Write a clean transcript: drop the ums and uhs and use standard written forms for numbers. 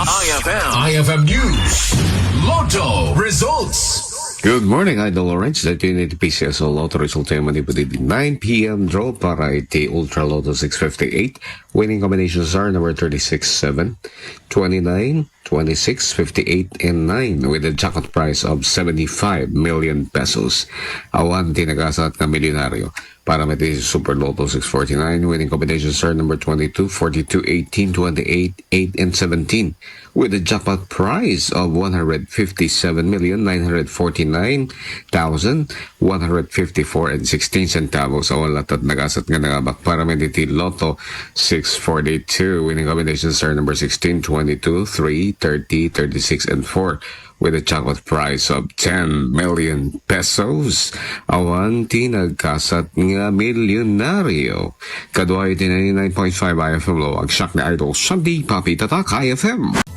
IFM News. Lotto results. Good morning, Idol Orange. The 280 PCSO Lotto result ay manipulated 9 p.m. draw para iti Ultra Lotto 658. Winning combinations are number 36, 7, 29, 26, 58, and 9 with a jackpot price of 75 million pesos. Awan tinagasat na milyonaryo para may Super Lotto 649. Winning combinations are number 22, 42, 18, 28, 8, and 17 with a jackpot price of 157,949,154 and 16 centavos. Awan latat nagasat nga nagabak para may Lotto 642. Winning combinations are number 16, 22, 3, 30, 36, and 4 with a jackpot price of 10 million pesos. Awan tinagkasat nga milyonaryo. Kadwa 99.5 IFM Low. Ang shock na Idol Sunday Papi Tatak IFM.